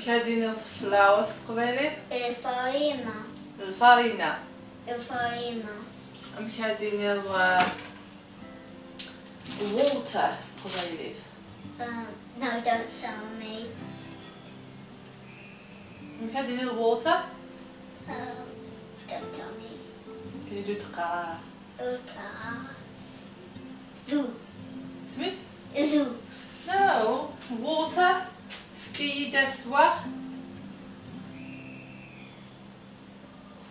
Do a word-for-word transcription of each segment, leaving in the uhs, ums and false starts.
Amek ad d-tiniḍ flour s teqbaylit? Lfarina. Lfarina. Lfarina. Amek ad d-tiniḍ, uh, water s teqbaylit? Um, no, don't tell me. Amek ad d-tiniḍ water? Um, don't tell me. Ili-d ur d-qqar ara. Ur d-qqar ara. Zu. Isem-is? Zu. No, water. Efk-iyi-d aswaɣ.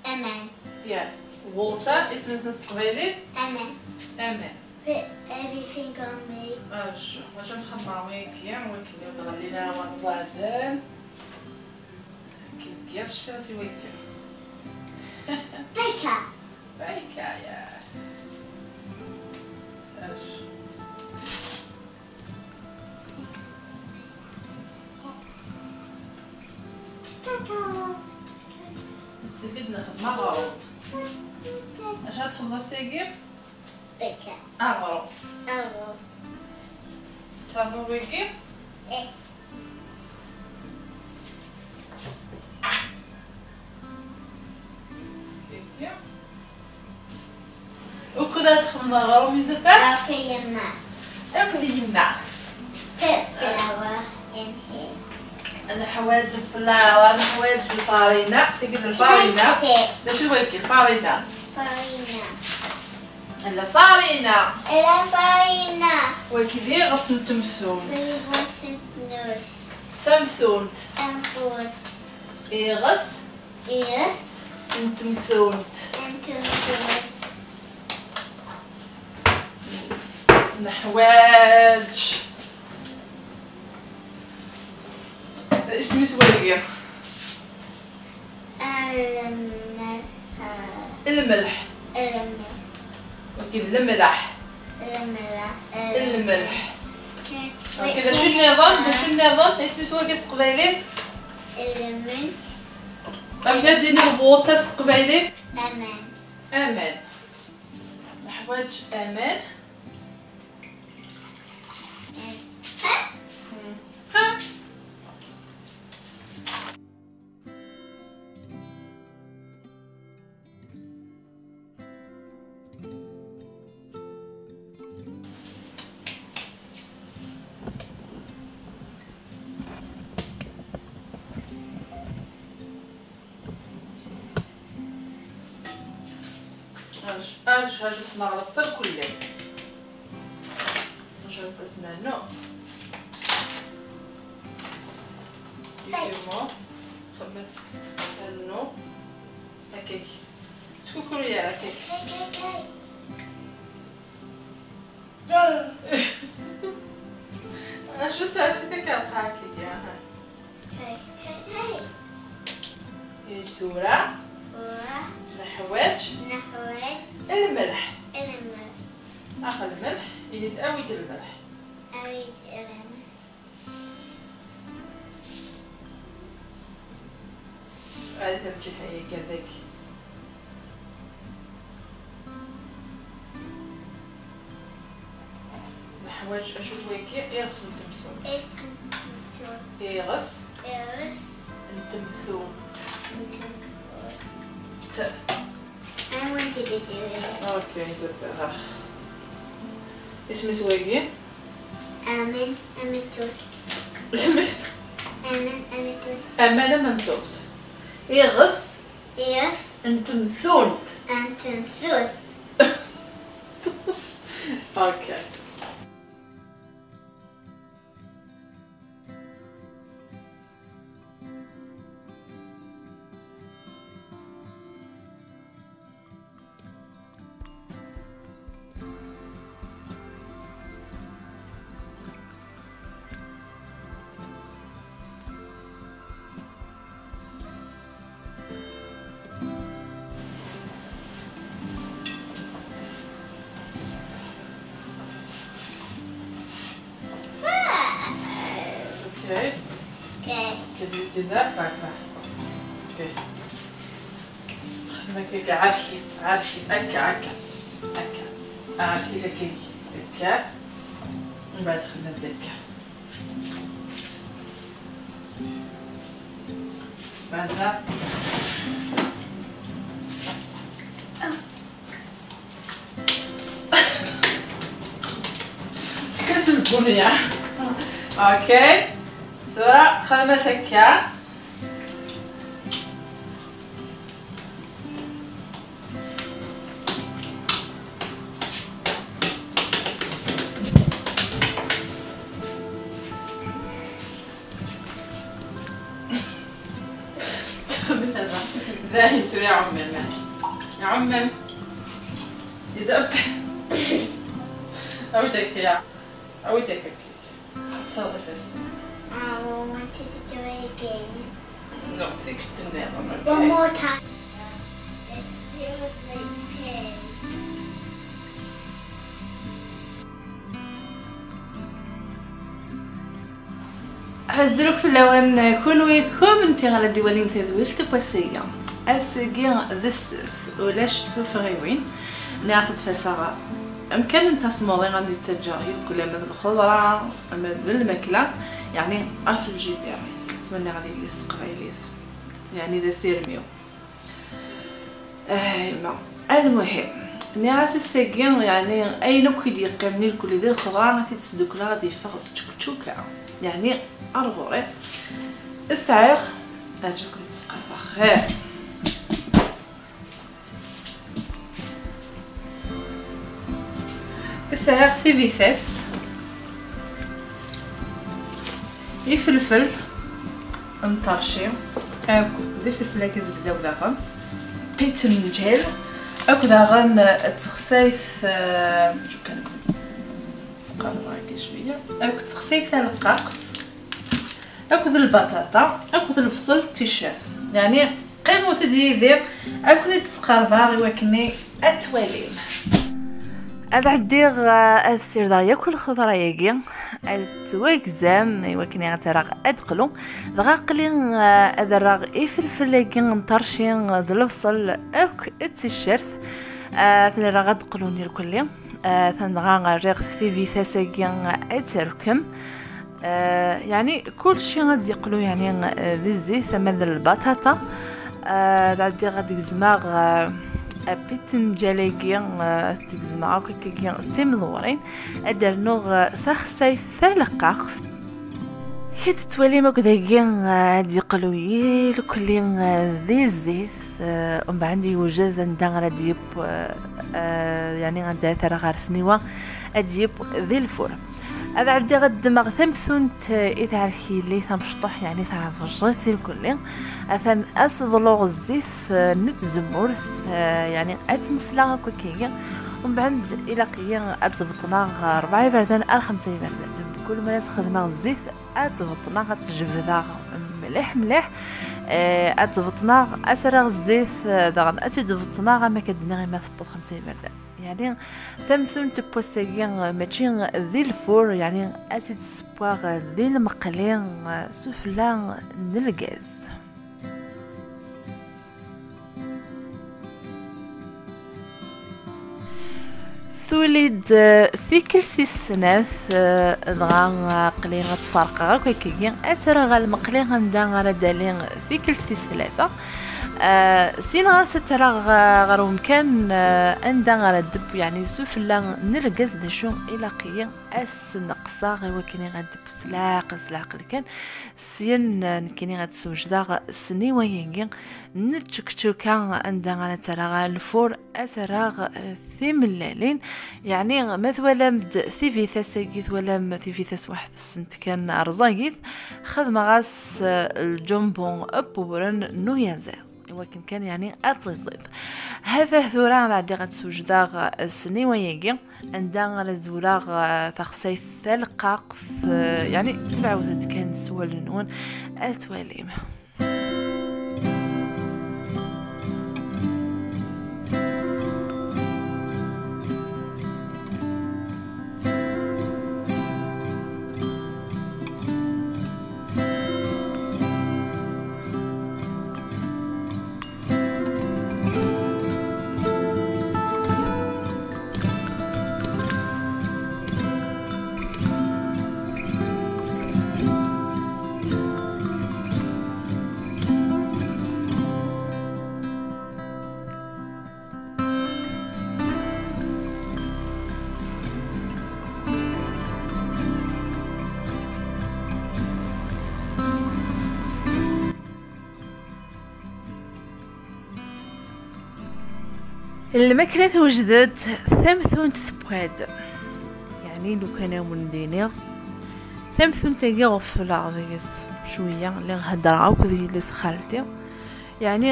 Aman. Yeah. Water, isem-nnes s teqbaylit? Aman. Aman. Put everything on me. Acu, acu nxemmem wigi, wigi ur d-ɣellin ara wanẓaden. Kiki, acu cfiɣ si wigi. Baker. Baker, yeah. Acu. Nessefk ad nexdem aɣrum. Acu ara txedmeḍ ass-agi? Baker. Aɣrum. Aɣrum. Tfehmeḍ wigi? Eh. Kiki. Wukud ara txedmeḍ aɣrum, Isabel? Akked yemma. Akked yemma. Put flour in here. Neḥwaǧ flour, neḥwaǧ lfarina. Tigi d lfarina. Put it. D acu wagi? Lfarina. Farina. Lfarina. Lfarina. Wagi d iɣes n temtunt. Iɣes n temtunt. Tamtunt. Tamtunt. Iɣes. Iɣes. N temtunt. N temtunt. Neḥwaǧ. Isem-is wagi? Lmelḥ. Lmelḥ. Lmelḥ. Wagi d lemleḥ. Lemleḥ. Lmelḥ. Wagi d acu nniḍen? D acu nniḍen? Isem-is wagi s teqbaylit? Lmelḥ. Amek ad d-tiniḍ water s teqbaylit? Aman. Aman. Neḥwaǧ aman. Ha? Arǧ, arǧ, arǧ, ad s-neɣleq tal kulli. Arǧ, ad s-nernu. Yekki mo. Xemmes. Rnu. Akkak. Ttkukru ara akkak. Acu sers-it akka lqaɛa-agi, aha. Hey, hey, hey. I tura, tura, neḥwaǧ, neḥwaǧ, lmelḥ. Lmelḥ. Ax lmelḥ, ili-d awi-d lmelḥ. Awi-d lmelḥ. Ar lǧiha-agi, ar dagi. Neḥwaǧ acu d wagi? Iɣes n temtunt. Iɣes n temtunt. Iɣes. Iɣes. N temtunt. N temtunt. T. I wanted to do it. Okay, Isabella. Isem-is wagi? Aman amentus. Isem-is? Aman amentus. Aman amentus. Iɣes. Iɣes. N temtunt. N temtunt. Okay. Okay. Okay. Can you do that? Back, back. Okay. Xdem akka, akka, ɛerk-it, ɛerk-it, akka, akka, akka. Ɛerk-it akka, akka. Mbeɛd xdem-as-d akka. بعدها كاس البنية. اوكي، ثورة خدمة سكر. تخبيت هذا. باهي، انتو يا عمم. يا عمم. إذا أوكي. أو تكيا. أو تكيا. تصرف بس. I wanted to do it again. No, سكت النظام. One more time. Azul fell-awen kunwi kunemti ara d-iwalin tadwilt n wass-agi. Ass-agi d ssebt, ulac tuffɣiwin. Nniɣ-as ad ferseɣ amkan n tasmuḍi ad d-yettaǧǧa yedgel ama d lxeḍra ama d lmakla, yeɛni ar frijidir. Ttmenniɣ ad yili s teqbaylit, yeɛni d asirem-iw. Ah, yemma. Almuhim, nniɣ-as ass-agi, yeɛni, ayen akk i d-yeqqimen irkelli di lxeḍra, ad t-id-sdukleɣ, ad yeffeɣ d ččukčuka. Yeɛni, ar ɣur-i. Sɛiɣ, aǧuken yettqerriḥ. Sɛiɣ tibitas, ifelfel n ṭerci, akked d ifelfel-agi zegzaw daɣen, pitinǧal, akked daɣen d texsayt, eh, kan sqerreɣ-agi cwiya, akked d texsayt taleqqaqt, akked lbaṭaṭa, akked lebṣel d ticcert. Yeɛni, qqimet-d yid-i, ad ken-id-sqerbeɣ i wakken ad twalim. Ad ɛeddiɣ, eh, ad ssirdeɣ yakk lxeḍra-agi, ad ttwagzam i wakken ad tt-rreɣ ad d-teqlu. Dɣa aql-i, eh, ad rreɣ ifelfel-agi n ṭerci d lebṣel akk d ticcert. Eh, ad ten-rreɣ ad d-qlun irkelli. Eh, atan dɣa rriɣ tibitas-agi ad terkem. Eh, yeɛni kulci ad d-yeqlu, yeɛni, eh, di zzit, ama d lbaṭaṭa. Eh, ad ɛeddiɣ ad d-gezmeɣ, eh, apitinǧal-agi, eh, ad t-gezmeɣ akk akkagi d timdewwrin. Ad d-rnuɣ, eh, taxsayt taleqqaqt. Kif tettwalim akk dagi, eh, ad d-yeqlu yilkulli, eh, di zzit, eh, umbeɛd yewjed anda ara d-yeww, eh, eh, yeɛni anda ara t-rreɣ ɣer ssniwa, ad d-yeww di lfur. Ad ɛeddiɣ ad ddmeɣ tamtunt, eh, i tɛerkili tamecṭuḥ, yeɛni tɛebjit irkelli. Atan ad s-ḍluɣ zzit, eh, n tzemmurt, eh, yeɛni ad tmesla akk akkagi. Umbeɛd ilaq-iyi ad tt-beṭneɣ rebɛa iberdan ar xemsa iberdan. Mkul mi ara s-xedmeɣ zzit, ad tt-beṭneɣ, ad tt-jebdeɣ mliḥ mliḥ. Eh, ad tt-beṭneɣ, ad s-rreɣ zzit, eh, daɣen ad tt-id-beṭneɣ, am akka d-nniɣ, imi tewweḍ xemsa iberdan. Yeɛni, tamtunt n wass-agi, eh, mačči di lfur, yeɛni ad tt-id-ssewweɣ di lmeqli, eh, sufella n lgaz. Tuli-d, eh, tikkelt tis snat, eh, dɣa, eh, aql-i ad tt-ferqeɣ akk akkagi, ad tt-rreɣ ɣer lmeqli anda ara d-tali tikkelt tis tlata. Eh, syin ɣer-s ad tt-rreɣ, eh, ɣer umkan, eh, anda ara d-teww, yeɛni sufella n lgaz, d acu ilaq-iyi ad s-neqseɣ i wakken ad d-teww s leɛqel, s leɛqel kan. Syin, eh, nekkini ad d-swejdeɣ ssniwa-agi n tčekčuka anda ara tt-rreɣ ɣer lfur, ad tt-rreɣ, eh, timellalin. Yeɛni, ma twalam-d tibitas-agi, twalam tibitas weḥd-sent kan rẓagit, xedmeɣ-as, eh, lǧumbu n wewren n uyaziḍ, i wakken kan, yeɛni, ad tiẓiḍ. Hata tura ad ɛeddiɣ ad d-swejdeɣ, eh, ssniwa-agi, anda ara zwreɣ, eh, taxsayt taleqqaqt, eh, yeɛni, ttbeɛɛudet kan s wallen-nwen, ad twalim. Lmakla tewjed-d, tamtunt tewwa-d. Yeɛni, lukan a wen-d-iniɣ, tamtunt-agi ɣeffleɣ deg-s cwiya, lliɣ heddreɣ akk d yelli-s xalti. Yeɛni,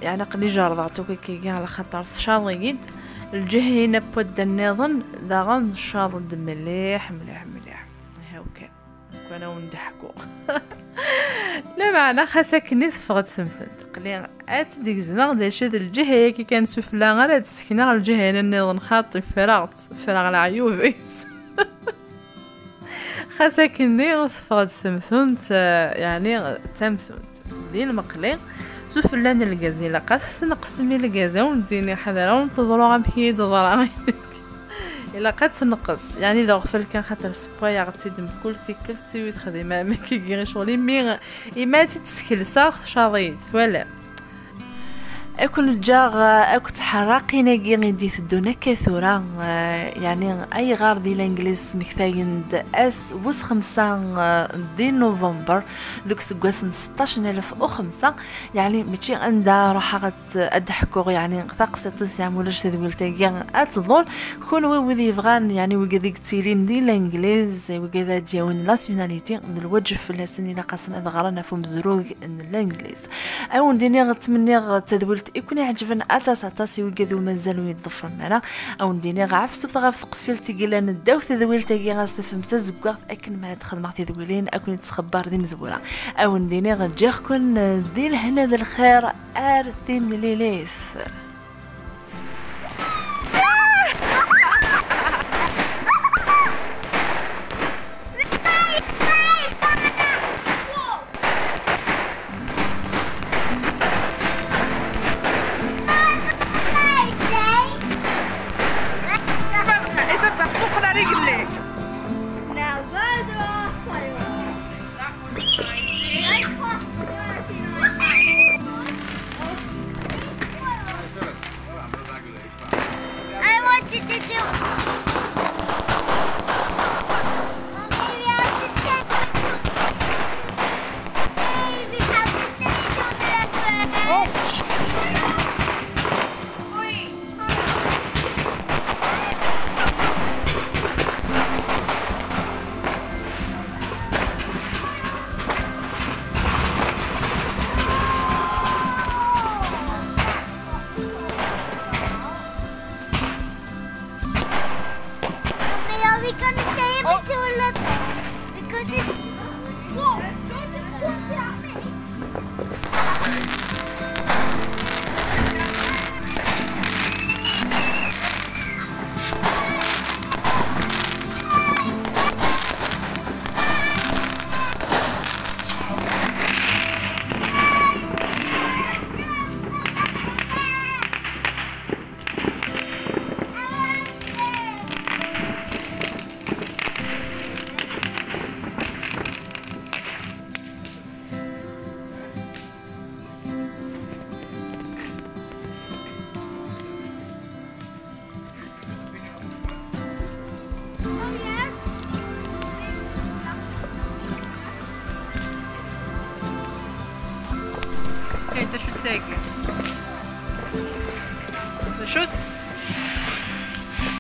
yeɛni aql-i jerrḍeɣ-tt akk akkagi, ala xaṭer tcaḍ-iyi-d. Lǧiha-ina n wadda nniḍen daɣen tcaḍ-d mliḥ, mliḥ, mliḥ. Aha, ukan. Ukan a wen-d-ḥkuɣ. Lameɛna xas akken i teffeɣ-d temtunt. Aql-i ad tt-id-gezmeɣ d acu d lǧiha-yagi kan sufella ara d-sekneɣ lǧiha-ina nniḍen, xaṭi ffreɣ-tt, ffreɣ leɛyub-is. Xas akken-nni teffeɣ-d temtunt, eh, yeɛni d tamtunt. Di lmeqli, sufella n lgaz, ilaq ad tesneqsem i lgaz, a wen-d-iniɣ ḥader a wen-teḍru amek i yi-d-teḍra. Ilaq ad tenqes, yeɛni d aɣfel kan, xaṭer ssewwayeɣ-tt-id mkul tikkelt, i texdem am akkagi i ccɣel, imi, imi ad tt-id-skelseɣ tcaḍ-iyi-d, twalam. Ad ken-ǧǧeɣ, eh, akked tḥerraqin-agi i d-iteddun akka tura, eh, yeɛni ayɣer di Langliz smektayen-d ass wis xemsa, eh, di Nuvember, deg useggas n seṭṭac n alef u xemsa, yeɛni mačči anda ruḥeɣ ad, ad d-ḥkuɣ, yeɛni taqsiṭ-is, yeɛni ulac tadwilt-agi ad tḍul. Kunwi wid yebɣan, yeɛni wigad i yettilin di Langliz, wigad ad d-yawin nationalité, d lwaǧeb fell-asen, ilaq-asen ad ɣren ɣef umezrug n Langliz. A wen-d-iniɣ, ttmenniɣ tadwilt i ken-iɛeǧben aṭas, aṭas i wigad ur mazal ur yi-d-ḍefren ara. A wen-d-iniɣ ɛefsut ɣef tqeffilt i yellan ddaw tadwilt-agi, ɣas tafem tazeggaɣt akken ma ad xedmeɣ tidwilin, ad ken-id-sxebbar d imezwura. A wen-d-iniɣ ǧǧiɣ-ken di lehna d lxir, ar timlilit. I wanted to do. Well, maybe I should take it. Maybe I should take it to the Oh. Are we gonna stay in Oh. Because it's. Whoa! Don't just punch it at me! Hey, d acu-tt tagi? D acu-tt?